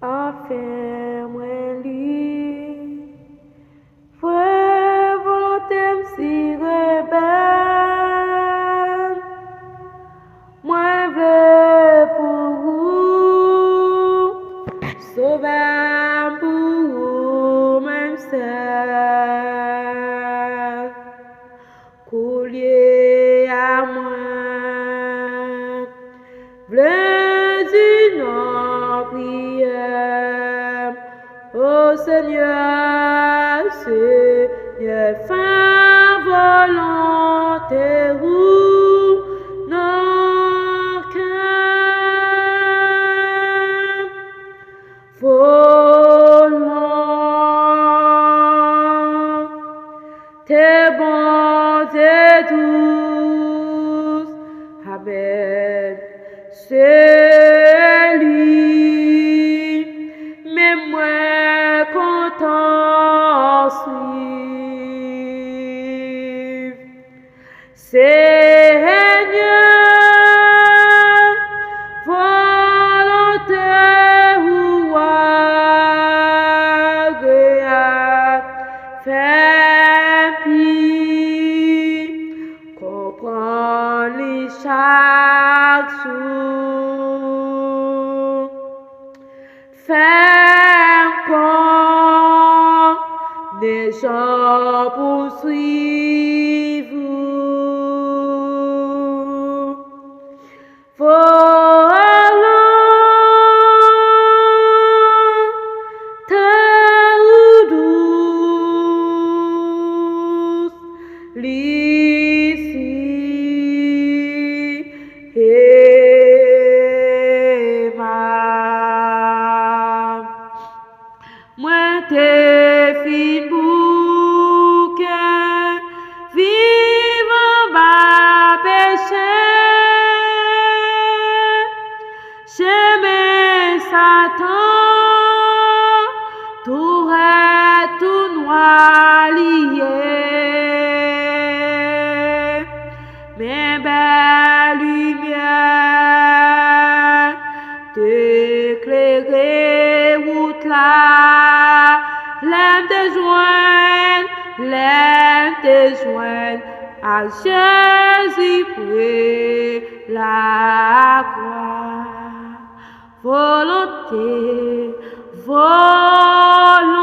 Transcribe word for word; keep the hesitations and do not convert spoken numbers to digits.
Anfen, mwen li. Vre volonte m si rebèl. Mwen vle pou ou, Sovè m, pou ou menm sèl. Koulye a mwen vle di nan priyè m, o Senyè, Senyè, fè volonte ou nan kè m. Volonte Bondye dous, amèn, se li, men mwen kontan swiv. Senyè, volonte ou agreyab, fè m pi konprann li chak jou. Fè m konnen jan pou swiv ou. Volonte ou dous, li si emab. Mwen te fin bouke, viv anba peche. Chemen Satan, tou rèd, tou nwa li ye. Men bèl limyè te klere wout la. Lè m te jwenn, lè m te jwenn ak Jezi pre lakwa. Volonte, volonte.